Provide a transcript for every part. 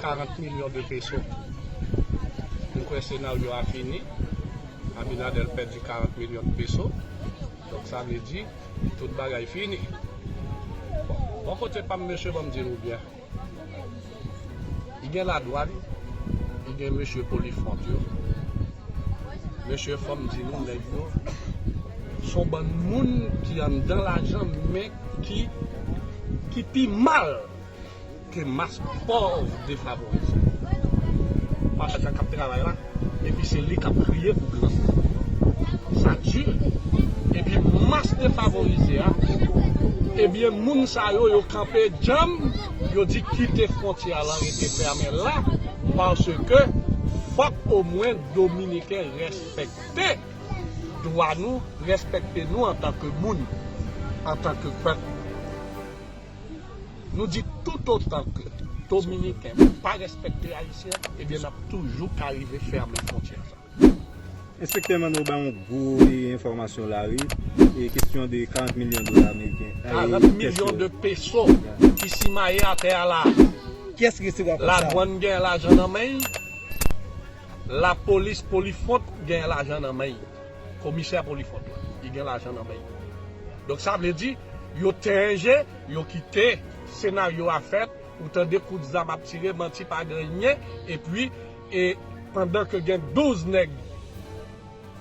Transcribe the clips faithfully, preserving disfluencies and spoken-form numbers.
karant milyon de peso. M kwè senaryo a fini. Abinader pèdi karant milyon de peso. Donk sa vle di tout bagay fini. Bon, bò kote pa m, mesye, ban m di nou byen. Li gen ladwàn, li gen mesye Polifront yo. Mesye, fò m di nou, nèg yo se yon bann moun ki anndan lajan, men ki, ki pi mal ke mas pòv defavorize. Paske sa k ap travay la, epi se li k ap kriye pou granmoun. Sa di. Epi mas defavorize a, ebyen, moun sa yo, yo kanpe djanm, yo di kite fwontyè a la rete fèmen la, paske fòk omwen Dominiken respekte dwa nou, respekte nou antanke moun, antanke pèp. Nou di toutotan ke Dominiken pa respekte Ayisyen, ebyen n ap toujou ka rive fèmen fwontyè sa. Enspektè Manno ba yon gwo, e, enfòmasyon la, wi. E kesyon de karant milyon dola ameriken. Karant milyon de peso ki simaye atè a la. Kiyès ki resevwa kòb sa? Ladwàn gen lajan nan men l. Lapolis Polifront gen lajan nan men l. Komisè Polifront la, li gen lajan nan men l. Donk sa vle di, yo tenyen je, yo kite senaryo a fèt, ou tande kout zam ap tire, manti pa gen anyen, epi, e, pandan ke gen douz nèg,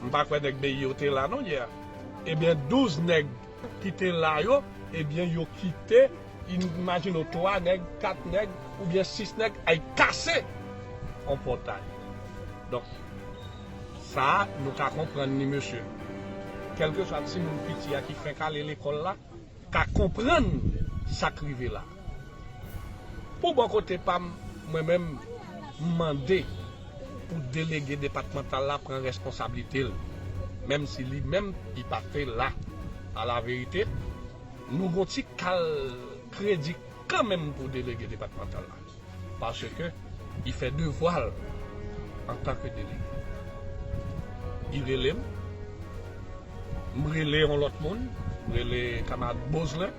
m pa kwè nèg B I yo te la non yè, ebyen douz nèg ki te la yo, ebyen yo kite, imajine w, twa nèg, kat nèg, oubyen sis nèg ay kase yon pòtay. Donk, sa a, nou ka konprann li, mesye. Kèlkeswa timoun piti a ki fenk ale lekòl la, ka konprann sa k rive la. Pou bò kote pa m, mwen menm, m mande pou delege depatmantal la pran responsablite l, menm si li menm, li pa te la. A la verite, nou gon ti kal kredi kanmenm pou delege depatmantal la. Paske li fè devwa l antanke delege. Li rele m, m rele yon lòt moun, m rele kamarad Bozlen,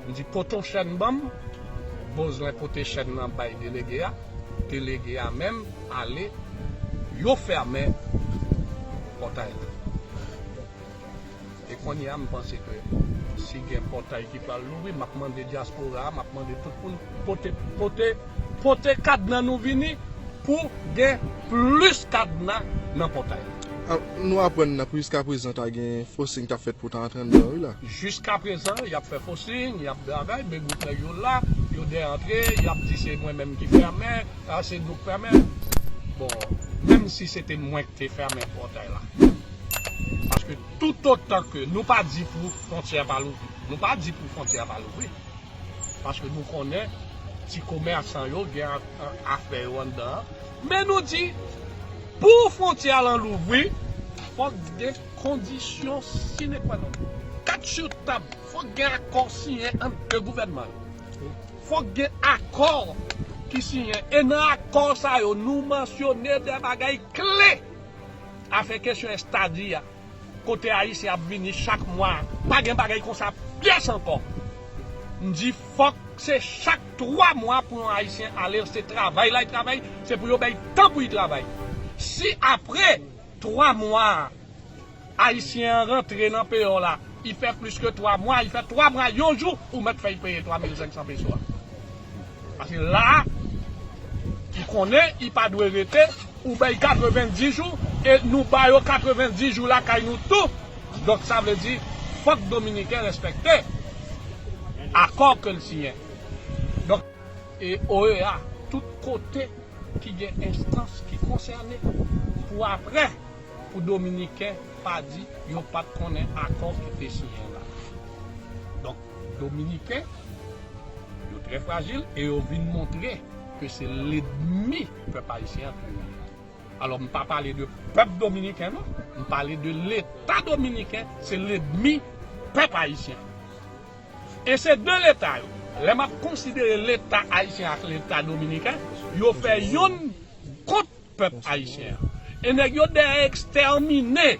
m di pote yon chèn ban m, Bozlen pote chèn nan bay delege a, delege a menm ale, yo fèmen pòtay la. E kounye a, m panse ke si gen pòtay ki pral louvri, m ap mande dyaspora a, m ap mande tout moun pote, pote, pote kadna nou vini pou gen plis kadna nan pòtay la. A, nou aprann nan, jiskaprezan ta gen fòsing k ap fèt pou ta antre anndan, wi la. Jiskaprezan, y ap fè fòsing, y ap travay, men gwoup nèg yo la, yo dèyè antre, y ap di se mwen menm ki fèmen, a, se nou k fèmen. Bon, menm si se te mwen ki te fèmen pòtay la. Paske toutotan ke nou pa di pou fwontyè pa louvri, nou pa di pou fwontyè pa louvri. Paske nou konnen ti komèsan yo gen a-, a-, afè yo anndan an. Men nou di, pou fwontyè lan louvri, fòk gen kondisyon sine qua non. Kat sou tab, fòk gen akò siyen ant de gouvènman yo. Fòk gen akò ki siyen. E nan akò sa yo, nou mansyone de bagay kle. Afè kesyon estadi a, kote Ayisyen ap vini chak mwa. Pa gen bagay konsa pyès ankò. M di fòk se chak twa mwa pou yon Ayisyen ale, se travay la y travay, se pou yo bay tan pou y travay. Si apre twa mwa, Ayisyen an rantre nan peyi w la, li fè plis ke twa mwa, li fè twa mwa yon jou, ou mèt fè l peye twa mil senk san peso a. Paske la, ki konnen li pa dwe rete, ou bay katrevenndis jou, e nou ba yo katrevenndis jou lakay nou tou. Donk, sa vle di, fòk Dominiken respekte akò ke l siyen. Donk, e O E A, tout kote ki gen enstans ki konsène, pou apre, pou Dominiken pa di yo pa t konnen akò ki te siyen la. Donk, Dominiken, yo trè frajil e yo vin montre ke se lènmi pèp ayisyen an ke yo ye. Alò, m pa pale de pèp dominiken, non. M pale de Leta dominiken, se lènmi pèp ayisyen. E se de Leta yo. Lè m ap konsidere Leta ayisyen ak Leta dominiken, yo fè yonn kont pèp ayisyen an. E nèg yo dèyè ekstèmine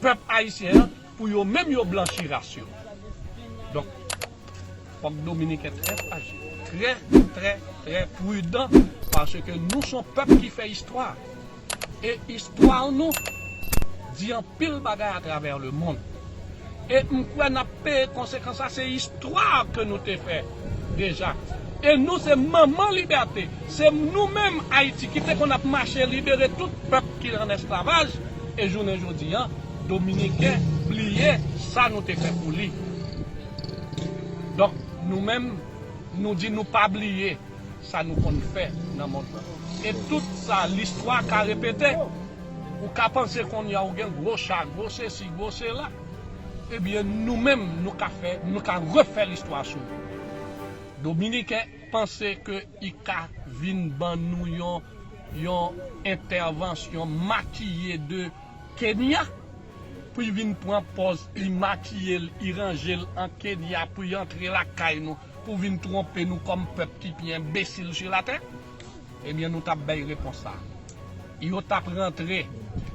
pèp ayisyen an pou yo menm yo blanchi ras yo. Donk, Fòk Dominiken trè frajil, trè, trè, trè pridan, paske nou se yon pèp ki fè istwa. E istwa nou di anpil bagay atravè lemonn. E m kwè n ap peye konsekans sa, se istwa ke nou te fè deja. E nou se manman libète, se nou menm Ayiti ki te konn ap mache libere tout pèp ki an esklavaj, e jounen jodi a, Dominiken bliye sa nou te fè pou li. Donk, nou menm, nou di nou pa bliye sa nou konn fè nan mond lan. E tout sa, listwa ka repete. Ou ka panse kounye a ou gen gwo cha, gwo sesi, gwo sela. Ebyen, nou menm, nou ka fè, nou ka refè listwa sou nou. Dominiken panse ke i ka vin ban nou yon, yon entèvansyon makiye de Kenya, pou y vin pran pòz, y makiye l, y ranje l an Kenya, pou y antre lakay nou, pou vin twonpe nou kòm pèp ki pi enbesil sou latè? Ebyen, nou t ap bay repons sa. Yo t ap rantre,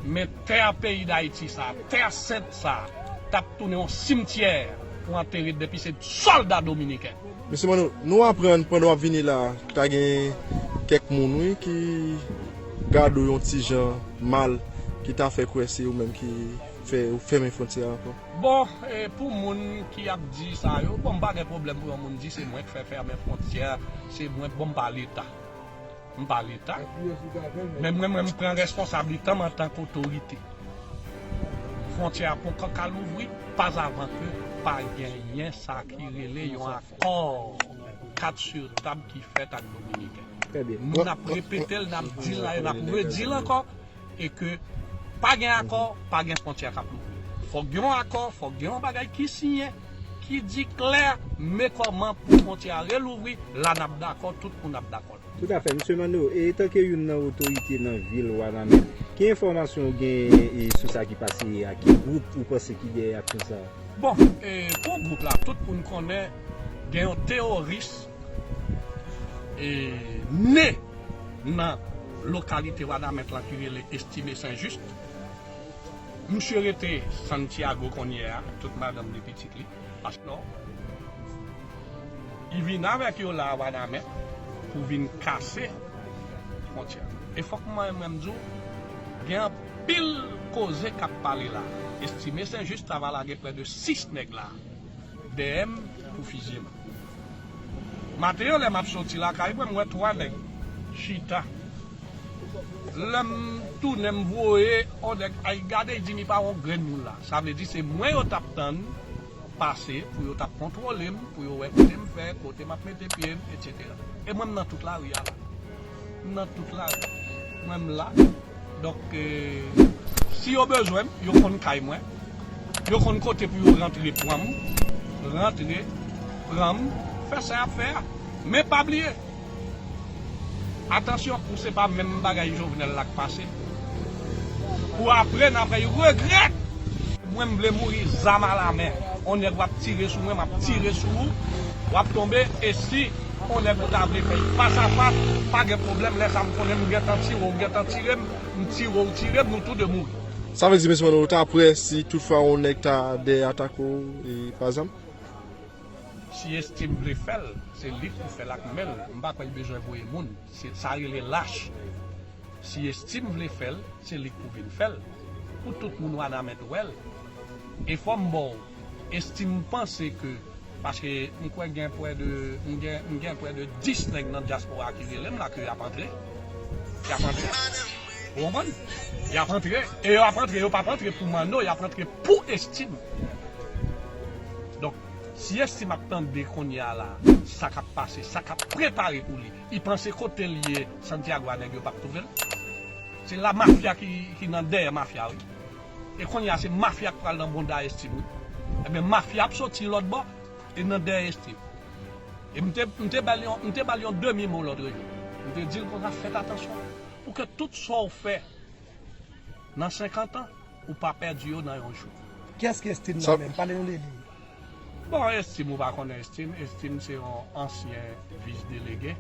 men tè peyi Dayiti sa, tè sent sa, t ap tounen yon simtyè pou antere depi se sòlda dominiken. Mesye Manno, nou aprann pandan w ap vini la, ta gen kèk moun, wi, ki gade w yon ti jan mal, ki ta fè kwè se ou menm ki fè ou fèmen fwontyè a ankò. Bon, e, pou moun ki ap di sa yo, bon, m pa gen pwoblèm pou yon moun di se mwen k fè fèmen fwontyè, se mwen, bon, m pa Leta. M pa Leta. Men mwen, mwen, m pran responsablite m antanke otorite. Fwontyè a poko ka louvri, pa avan ke pa genyen sa ki rele yon akò kat sou tab ki fèt ak Dominiken. Trè byen. N ap repete l, n ap di l la, e n ap redi l ankò, e ke pa gen akò, pa gen fwontyè k ap louvri. Fòk gen yon akò, fòk gen yon bagay ki siyen, ki di klè, men kòman pou fwontyè a relouvri, la n ap dakò, tout moun ap dakò. Toutafè, Mesye Manno, e tanke youn nan otorite nan vil Wanament, ki enfòmasyon w gen, e, sou sa ki pase a? Ki gwoup ou panse ki dèyè aksyon sa a? Bon, e, pou gwoup la, tout moun konnen gen yon teworis, e, ne nan lokalite Wanament lan ki rele Estimé Saint-Just. Misye rete Santiago kounye a, tout madanm li, pitit li. Paske li vin avèk yo la a Wanament pou vin kase fwontyè. E fòk mwen menm di w, gen anpil koze k ap pale la. Estimé Saint-Just ta va lage prè de sis nèg la dèyè m pou fizye m. Maten an, lè m ap soti lakay mwen, m wè twa nèg chita. Lè m tounen, m voye yon nèg al gade, li di m li pa wè yon grenn moun la. Sa vle di se mwen yo t ap tann pase pou yo t ap kontwole m, pou yo wè kote m fè, kote m ap mete pye m, etsetera. E mwen, m nan tout lari a la. M nan tout lari. Mwen, m la. Donk, e, si yo bezwen m, yo konn kay mwen. Yo konn kote pou yo rantre pran m. Rantre, pran m, fè sa y ap fè a. Men pa bliye, atansyon pou se pa menm bagay Jovenel la k pase. Pou apre n ap fè y regrèt. Mwen, m vle mouri zam alamen. On nèg w ap tire sou mwen, m ap tire sou ou. W ap tonbe. E si on nèg ou ta vle fè y fas a fas, pa gen pwoblèm. Lè sa m konnen m gentan tire w, ou gentan tire m, m tire w, ou tire m, nou tou de mouri. Sa vle di, Mesye Manno, ou ta prè si toutfwa on nèg ta dèyè atake w, e, pa zam? Si Estim vle fè l, se li k pou fè l ak men l. M pa kwè l bezwen voye moun. Se sa rele lach. Si Estim vle fè l, se li k pou vin fè l. Pou tout moun Wanament wè l. E fò m ba w, Estim panse ke, paske m kwè gen prè de, m gen, m gen prè de dis nèg nan dyaspora ki rele m la ke y ap antre. Y ap antre. Ou konprann? Y ap antre. E yo ap antre, yo p ap antre pou Manno, y ap antre pou Estim. Donk, si Estim ap tande kounye a la, sa k ap pase, sa k ap prepare pou li, li panse kote l ye, Santiago a nèg yo p ap twouve l. Se la mafya ki, ki nan dèyè mafya, wi. E kounye a, se mafya k pral nan bounda Estim, wi. Ebyen, mafya ap soti lòt bò e nan dèyè Estim. E m te, m te ba l yon, m te ba l yon demi mo lòt jou. M te di l konsa, fèt atansyon. Pou ke tout sa w fè nan senkant an, ou pa pèdi yo nan yon jou. Kiyès ki Estim nan menm? Pale nou de li. Bon, Estim, ou pa konnen Estim. Estim se yon ansyen vis delege.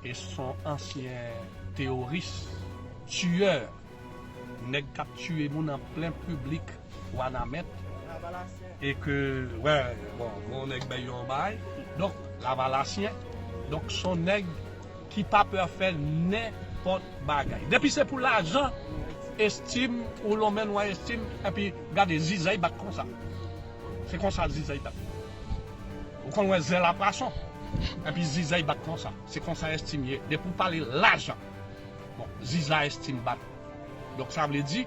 E se yon ansyen teworis, tiyè. Nèg k ap tiye moun an plen piblik Wanament. E ke, wè, bon, yon nèg bay yon bay. Donk, lavalasyen. Donk, se yon nèg ki pa pè fè nenpòt bagay. Depi se pou lajan, Estim, ou lonmen nwa Estim, epi gade zizèy bat konsa. Se konsa zizèy bat. Ou konn wè zèl a pwason, epi zizèy bat konsa. Se konsa Estim ye. Depi w pale lajan, bon, ziza Estim bat. Donk, sa vle di,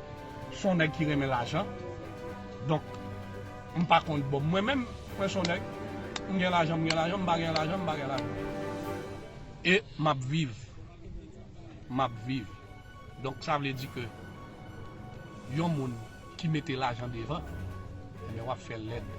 se yon nèg ki renmen lajan. Donk, m pa kont bòm. Mwen menm, mwen se yon nèg, m gen lajan, m gen lajan, m pa gen lajan, m pa gen lajan. E m ap viv. M ap viv. Donk, sa vle di ke yon moun ki mete lajan devan, ebyen, w ap fè lèd.